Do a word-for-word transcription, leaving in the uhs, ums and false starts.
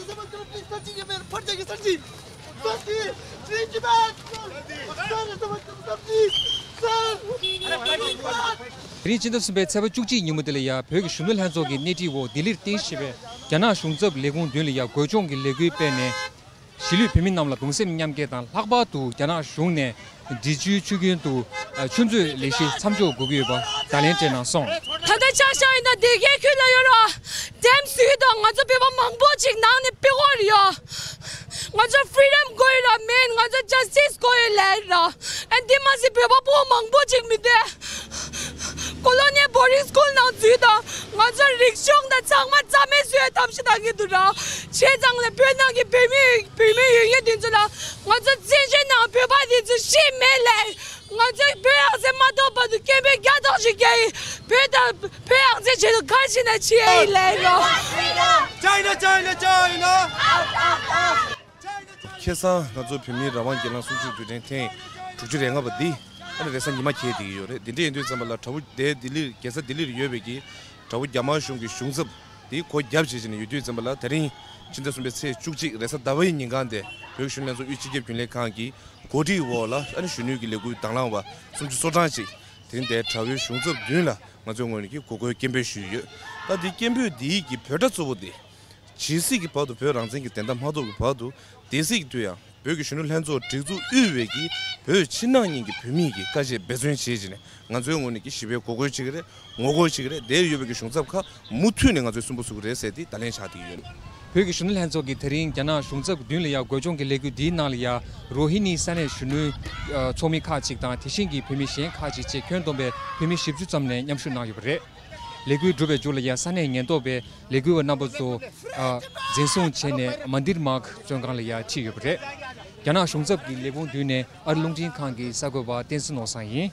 དེ་རིང་ཕྱི་ཟླ་གསུམ་པའི་ཚེས་པ་བཅུ་གཅིག་ཉིན་མོ་དེ་ལ་ཡ་བོད་ཀྱི་གཞོན་ནུ་ལྷན་ཚོགས་ཀྱི་སྣེ་ཁྲིད་འོག་ལྡི་ལིར་རྟེན་གཞི་བྱས་པའི་རྒྱ་ནག་གཞུང་ཚབ་ལས་ཁུངས་མདུན་ལ་ཡ་འགོས་སྦྱོང་གི་ལས་འགུལ་སྤེལ་ནས། གཞིས་ལུས་བོད་མི་རྣམས་ལ་གདུང་སེམས་མཉམ་སྐྱེད་དང་། ལྷག་པར་དུ་རྒྱ་ནག་གཞུང་ནས་འབྲི་ཆུའི་ཆུ་རྒྱུན་དུ་ཆུ་མཛོད་ལས་གཞི་མཚམས་འཇོག་དགོས་ཀྱི་ཡོད་པ་བརྡ་ལན་སྤྲད་གནང་སོང་། ད་ལྟ་ཆ་བཞག་ཡིན་ན་སྡེ་དགེ་ཁུལ་ལ་ཡོད་ར། ཌེམ་བཟོས་དང་ང་ཚོ་བོད་པ་མང་པོ་ཅིག་ནང་ནས་ཕྱི་ལོགས་ཡོད། ང་ཚོ་ཕི་རི་ཌམ་དགོས་ཡོད་ར་མེད། ང་ཚོ་ཇ་སི་ཊིས་དགོས་ཡོད་ལབ་ར། ཨ་འདི་མ་ཟད་བོད་པ་ཕོ་མང་པོ་ཅིག་མི་བསྡད། ཀོ་ལོ་ནི་བོར་ཌིང་སི་ཀུལ་ནང་འཛུལ་དང་ང་ཚོ་རིག་གཞུང་དང་ཚང་མ་རྩ་མེད་བཟོ་ཡ་ཐབས་ཤེས་གཏང་གི་འདུག་ར། བྱས་ཙང་ལས་བོད་ནང་གི་བོད་མི་བོད་མི་ཡོད་ངེས་དེ་ཚོ་ལ་ང་ཚོ་བཙན་བྱོལ་ནང་བོད་པ་དེ་ཚོ་ཤི་མེད་ལས། ང་ཚོས་བོད་ཡང་སེ་མ་ཐོབ་བར་དུ་སྐད་འབོད་རྒྱག་ཐོག་ཞིག་རྒྱག་ཡིན། བོད་དང་བོད་ཡང་སེ་ཆེད་དུ་ག་ཞིག་ན་ཆི་ཡ་ཡིན་ལས་རོ། China, China, China. ཁ་སང་ང་ཚོ་བོད་མིའི་རང་དབང་སྒེར་ལངས་གསུམ་བཅུའི་དུས་དྲན་ཐེངས་དྲུག་ཅུ་རེ་ལྔ་པ་འདི་ཨ་ནི་རེས་གཟའ་ཉི་མ་འཁེལ་བསྡད་ཀྱི་ཡོད་རེད། འདི་འདྲ་ཡིན་དུས་ཙམ་པ་ལ་དགྲ་བོ་དེ་ལྡི་ལིར་རྒྱལ་ས་ལྡི་ལིར་ཡོད་པའི་གི་དགྲ་བོ་རྒྱ་དམར་གཞུང་གི་གཞུང་ཚབ་འདི་སྒོ་བརྒྱབ་བྱས་བྱས་ནས་ཡོད་དུས་ཙམ་པ་ལ་ད་རིང་ཕྱི་ཟླ་གསུམ་པའི་ཚེས་བཅུ་གཅིག་རེས་གཟའ་ཟླ་བའི་ཉིན་གང་དེ་བོད་ཀྱི་གཞོན་ནུ་ལྷན་ཚོགས་དབུས་སྤྱི་ཁྱབ་རྒྱུན་ལས་ཁང་གི་གོ་སྒྲིག་འོག་ལ་ཨ་ནི་གཞོན་ནུའི་གི་ལས་འགུལ་དང་བླངས་པ་སུམ་ཅུ་སོ་གྲངས་ཅིག་དེ་རིང་འདིར་དགྲ་བོའི་གཞུང་ཚབ་མདུན་ལ་ང་ཚོའི་ངོས་ནས་ཀྱི་འགོ་སྐོར་སྐད་འབོད་ཞུས་ཡོད། ད་འདི་སྐད་འབོད་འདིའི་གི་འབོད་སྒྲ་གཙོ་བོ་དེ། ཇི་སྲིད་ཀྱི་བར་དུ་བོད་རང་བཙན་གྱི་བདེན་མཐའ་མ་ཐོབ་ཀྱི་བར་དུ་དེ་སྲིད་ཀྱི་དུས་ཡང་བོད་ཀྱི་གཞོན་ནུ་ལྷན་ཚོགས་སྒྲིག་འཛུགས་དབུས་པའི་གི་བོད་ཕྱི་ནང་གཉིས་ཀྱི་བོད་མིའི་གི་དཀའ་སྤྱད་འབད་བརྩོན་བྱེད་ཅིག་ནས་ང་ཚོའི་ངོས་ནས་ཀྱི་ཞི་བའི་འགོག་རྒོལ་བྱེད་ཀྱི་རེད། ངོ་རྒོལ་བྱེད་ཀྱི་རེད། དེར་ཡོད་པའི་གི་གཞུང་ཚབ་ཁག་མུ་མཐུད་ནས་ང་ཚོས་སུན་པོ་བཟོ་གི་རེད་ཟེར་ཏེ་བརྡ་ལན་བཞག་བསྡད་ཀྱི་ཡོད། བོད་ཀྱི་གཞོན་ནུ་ལྷན་ཚོགས་ཀྱིས་དེ་རིང་རྒྱ་ནག་གཞུང་ཚབ་མདུན་ལ་ཡ་འགོས་སྦྱོང་གི་ལས་འགུལ་འདིའི་ནང་ལ་ཡ་རོ་ཧི་ནི་ས་གནས་གཞོན་ནུའི་ཚོགས་མི་ཁག་ཅིག་དང་དེ་བཞིན་གྱི་བོད་མི་གཞན་ཁག་ཅིག་བཅས་ཁྱོན་བསྡོམས་པའི་བོད་མི་བཞི་བཅུ་ཙམ་ནས་མཉམ་ཞུགས་གནང་ཡོད་པ་རེད། ལས་འགུལ་གྲུབ་པའི་མཇུག་ལ་ཡ་ས་གནས་ཉེན་རྟོག་པས་ལས་འགུལ་བ་རྣམ་པ་ཚོ་འཛིན་བཟུང་བྱས་ནས་མན་དིར་མཱག་བཙོན་ཁང་ལ་ཡ་ཁྲིད་ཡོད་པ་རེད། རྒྱ་ནག་གཞུང་ཚབ་ཀྱི་ལས་ཁུངས་མདུན་ནས་ཨ་རི་རླུང་འཕྲིན་ཁང་གི་གསར་འགོད་པ་བསྟན་འཛིན་ནོར་བཟང་ཡིན།